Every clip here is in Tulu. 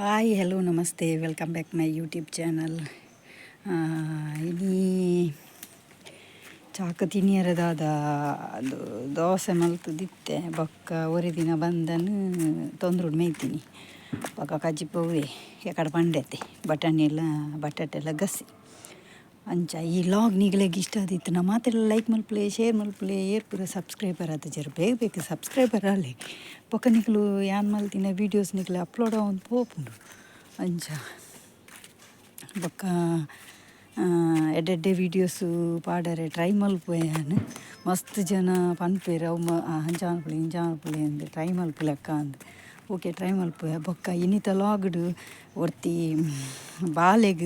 Hi, hello, namaste, welcome back my YouTube channel. ಇನಿ ಚಾಕ ತಿನಿಯರದಾದ ಅದು ದೋಸೆ ಮಲ್ತುದಿತ್ತೆ. ಬೊಕ್ಕ ಒರಿ ದಿನ ಬಂದನು ತೊಂದ್ರುಡ್ ಮೇಯ್ತೀನಿ. ಬೊಕ್ಕ ಕಜಿಪುವೆ ಎಕಡೆ ಪಂಡೆತೆ ಬಟಾಣಿ ಎಲ್ಲ ಬಟಾಟೆ ಎಲ್ಲ ಗಸಿ. ಅಂಚ ಈ ಲಾಗ್ ನಿಗಲೆಗ್ ಇಷ್ಟ ಆದಿತ್ತು ನಾ ಮಾತೆಲ್ಲ ಲೈಕ್ ಮಲ್ಪುಲೆ, ಶೇರ್ ಮಲ್ಪುಲೆ. ಏರ್ ಪೂರ ಸಬ್ಸ್ಕ್ರೈಬರ್ ಆತುಜೆರ್, ಬೇಗ ಬೇಗ ಸಬ್ಸ್ಕ್ರೈಬರ್ ಆಲೆ. ಬೊಕ್ಕ ನಿಕುಲು ಯಾನ್ ಮಲ್ತಿನ ವೀಡಿಯೋಸ್ ನಿಕುಲು ಅಪ್ಲೋಡ್ ಆವೊಂದು ಪೋಪುಂಡು. ಅಂಚ ಬೊಕ್ಕ ಎಡ್ಡೆ ಎಡ್ಡೆ ವೀಡಿಯೋಸು ಪಾಡರೆ ಟ್ರೈ ಮಲ್ಪುವೆ ಯಾನ್. ಮಸ್ತ್ ಜನ ಪನ್ಪೆರ್ ಅವು ಅಂಚ ಮಲ್ಪುಲೆ, ಇಂಚ ಮಲ್ಪುಲೆ ಅಂದ್, ಟ್ರೈ ಮಲ್ಪುಲೆಕ್ಕ ಅಂದ್. ಓಕೆ, ಟ್ರೈ ಮಲ್ಪುವೆ. ಬೊಕ್ಕ ಇನಿತ ಲಾಗ್ಡ್ ಒರ್ತಿ ಬಾಲೆಗ್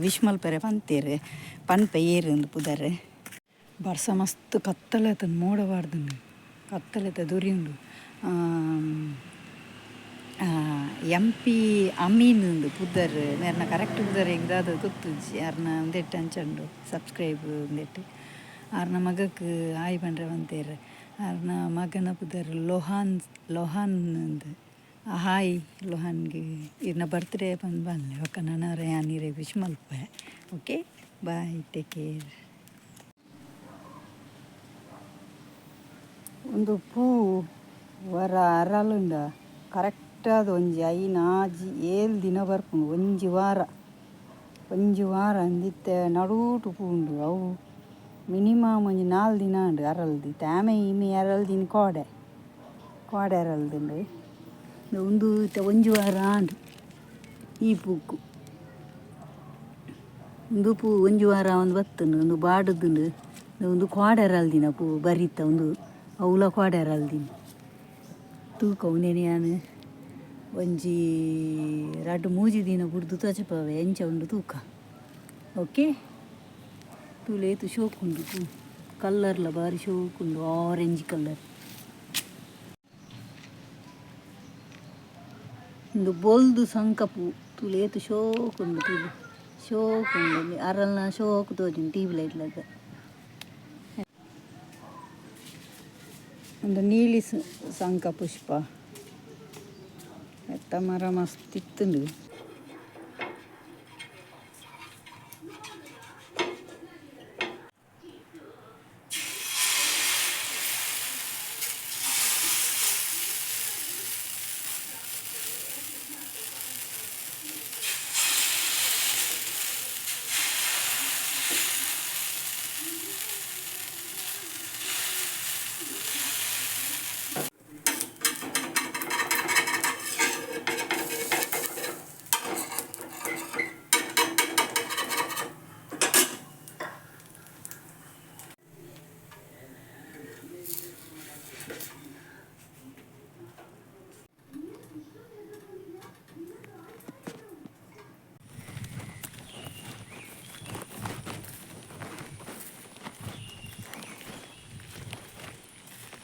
ವಿಶ್ ಮಲ್ಪೆರೆ ಪಂತೆರ್, ಪನ್ಪೆ ಏರ್ ಅಂದ್ ಪುದರ್. ಬರ್ಸ ಮಸ್ತ್ ಕತ್ತಲೆ ಆತುಂಡು, ಮೋಡ ಪಾಡ್ದುಂಡು, ಕತ್ತಲೆತ ದೊರಿಯುಂಡು. ಎಂ ಪಿ ಅಮೀನ್ ಉಂದು ಪುದರ್. ಮೇರ್ನ ಕರೆಕ್ಟ್ ಪುದರ್ ಎಂಕ್ ದಾದ ಗೊತ್ತುಜ್ಜಿ. ಅರ್ನ ಉಂದೆಟ್ ಅಂಚ ಉಂಡು ಸಬ್ಸ್ಕ್ರೈಬ್ ಉಂದೆಟ್. ಆರ್ನ ಮಗಕ್ ಆಯ್ ಪಂಡ್ರೆ ಪಂತೆರ್. ಆರ್ನ ಮಗನ ಪುದರ್ ಲೋಹಾನ್, ಲೋಹಾನ್ ಅಂದ್. ಹಾಯ್ ಲೋಹಾನ್ಗೆ, ಇರ್ನ ಬರ್ತ್ಡೇ ಪಂದ್ ಪನ್ಲೆ. ಬೊಕ್ಕ ನನೊರ ಯಾನ್ ಇರೆಗ್ ವಿಶ್ ಮಲ್ಪುವೆ. Okay, bye, take care. ಉಂದು ಪೂ ವರ ಅರಲುಂಡ ಕರೆಕ್ಟ್ ಆದ್ ಒಂಜಿ ಐನ್ ಆಜಿ ಏಳ್ ದಿನ ಬರ್ಪುಂಡು. ಒಂಜಿ ವಾರ, ಒಂಜಿ ವಾರ ಅಂದಿತ್ತೆ ನಡೂಟು ಪೂ ಉಂಡು. ಅವು ಮಿನಿಮಮ್ ಒಂಜಿ ನಾಲ್ ದಿನ ಆಂಡ್ ಅರಲ್ದು. ಇತ್ತೆ ಆಮೆ ಇಮೆ ಅರಲ್ದಿನ ಕೋಡೆ ಕೋಡೆ ಅರಲ್ದುಂಡು. ಉಂದು ಇತ್ತೆ ಒಂಜಿ ವಾರ ಆಂಡ್ ಈ ಪೂಕು. ಉಂದು ಪೂ ಒಂಜಿ ವಾರ ಆವೊಂದು ಬತ್ತುಂಡು. ಉಂದು ಬಾಡುದುಂಡು. ಉಂದು ಕೋಡೆ ಅರಲ್ದಿನ ಪೂ ಬರಿತ. ಉಂದು ಅವ್ಲ ಕೋಡೆ ಅರಲ್ದಿನ. ತೂಕ, ಉಂದೆನ್ ಯಾನ್ ಒಂಜಿ ರಡ್ಡ್ ಮೂಜಿ ದಿನ ಬುಡ್ದು ತೋಜಪಾವೆ, ಎಂಚ ಉಂಡು ತೂಕ. ಓಕೆ, ತೂಲೆ ಏತ್ ಶೋಕು ಉಂಡು ಪೂ. ಕಲ್ಲರ್ಲ ಬಾರಿ ಶೋಕುಂಡು, ಆರೆಂಜ್ ಕಲರ್. ಉಂದು ಬೊಲ್ದು ಸಂಕ ಪೂ. ತೂಲೆ ಏತ್ ಶೋಕುಂಡು ತೂಲೆ, ಶೋಕುಂಡು. ಅರಲ್ನ ಶೋಕು ತೋಜುಂಡು, ಟ್ಯೂಬ್ ಲೈಟ್ ಲೆಕ. ಉಂದು ನೀಲಿ ಸಂಕ ಪುಷ್ಪ. ಎತ್ತ ಮರ ಮಸ್ತ್ ಇತ್ತುಂಡು.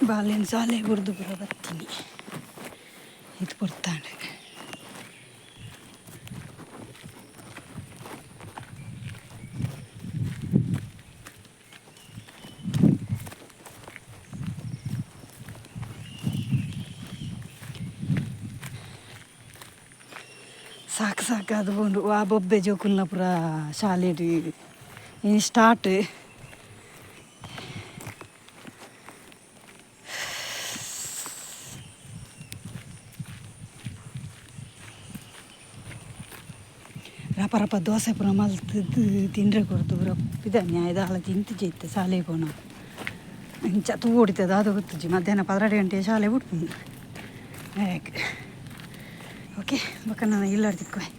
ಬಾಲೆನ್ ಸಾಲೆ ಬುಡ್ದು ಪೂರ ಬತ್ತಿನಿ, ಈತ್ ಪೊರ್ತಾಂಡ್. ಸಾಕು ಸಾಕಾದ್ ಪೋಂಡು. ವಾ ಬೊಬ್ಬೆ ಜೋಕುಲ್ನ ಪೂರ ಶಾಲೆಡ್ ಇನಿ ಸ್ಟಾರ್ಟ್. ರಪ ರಪ ದೋಸೆ ಪೂರ ಮಲ್ತ್ ತಿಂಡ್ರೆ ಕೊರ್ದು ಪೂರ ಪಿದನ್ಯ ದಾಲ ತಿಂತಿಜೆ ಇತ್ತೆ ಶಾಲೆಗ್ ಪೋನಗ. ಇಂಚ ತೂವೊಡಿತ್ತೆ ದಾದ ಗೊತ್ತುಜ್ಜಿ. ಮಧ್ಯಾಹ್ನ 12 ಗಂಟೆ ಶಾಲೆ ಬುಡ್ಪುಂಡು. ಓಕೆ, ಬೊಕ ನನ ಇಲ್ಲಡ್ ತಿಕ್ಕುವೆ.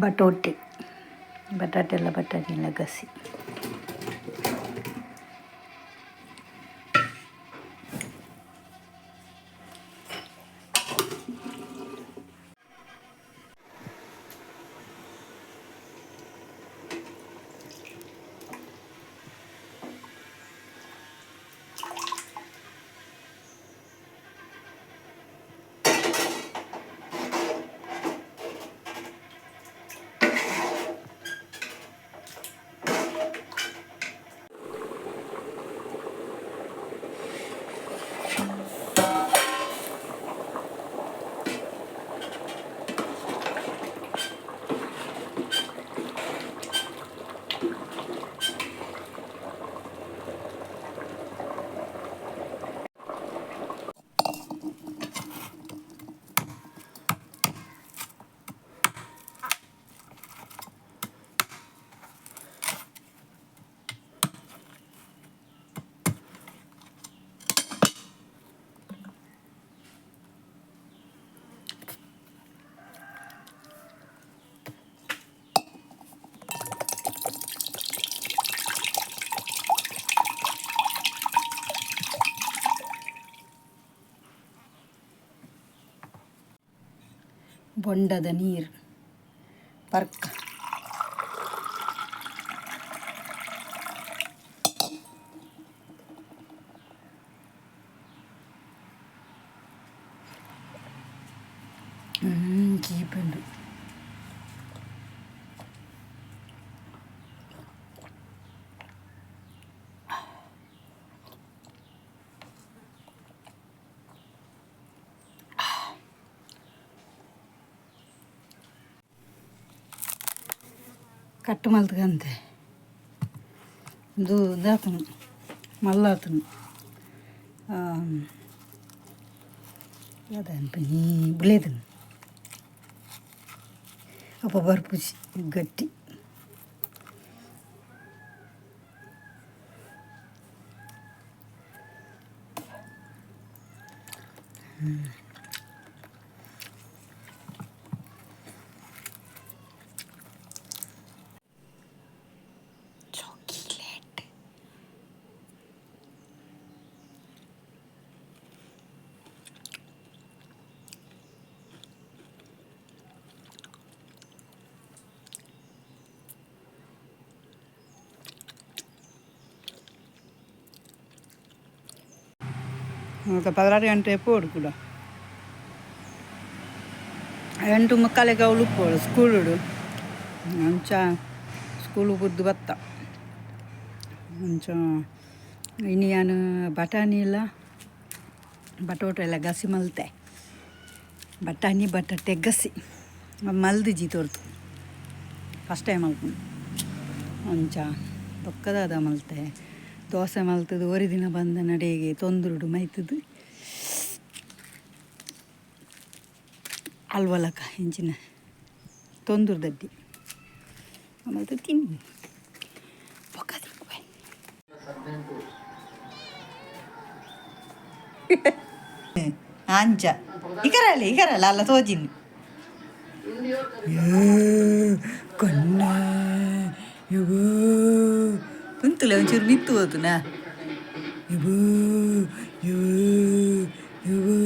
ಬಟೋಟೆ ಬಟಾಟೆ ಎಲ್ಲ ಬಟಾಟೆ ಎಲ್ಲ ಗಸಿ. ಬೊಂಡದ ನೀರು ಪರ್ಕ. ಕೀಪುಂಡು. ಕಟ್ ಮಲ್ತ್ಗಂತೆ ಇದು ಇದಾತನು ಮಲ್ಲಾತನು ಯಾವ್ದು ಬುಲೇದನು ಅಪ್ಪ ಬರ್ಪುಜಿ ಗಟ್ಟಿ. ಚಾಕ್ಲೇಟ್. ఒక 16 ಗಂಟೆ ಪೋಡು ಕೂಡ 8:45ಕ್ಕೆ ಅವಳು ಉಪ್ಪೋಳು ಸ್ಕೂಲುಡು. ಅಂಚ ಸ್ಕೂಲು ಬುದ್ದು ಬತ್ತ. ಅಂಚ ಇನಿ ಯಾನ್ ಬಟಾಣಿ ಎಲ್ಲ ಬಟೋಟೆ ಎಲ್ಲ ಗಸಿ ಮಲ್ತೆ. ಬಟಾಣಿ ಬಟಾಟೆ ಗಸಿ ಮಲ್ದಿಜಿ ತೋರ್ತು ಫಸ್ಟ್ ಟೈಮ್ ಮಲ್ಪುನು. ಅಂಚ ಬೊಕ್ಕದಾದ ಮಲ್ತೆ. ದೋಸೆ ಮಲ್ತದು ಒರಿ ದಿನ ಬಂದ ನಡೆಗೆ ತೊಂದುರುಡು ಮೈತದು ಅಲ್ವಲಕ ಇಂಚಿನ ತೊಂದುರು ದಡ್ಡಿ ಮಲ್ತು ತಿನ್ನಿ ಬೊಕ್ಕ ತಿಕ್ಕುವೆ. ಅಂಚ ಇಕರಲ್ಲ ಇಕರಲ್ಲ ಅಲ್ಲ ತೋಜಿನಿ ಕಣ್ಣ ಇವು ಕುಂತಲೆ ಒಂಚೂರು ಮಿತ್ತು ಹೋತುನಾ ಇವು ಇವು ಇವು.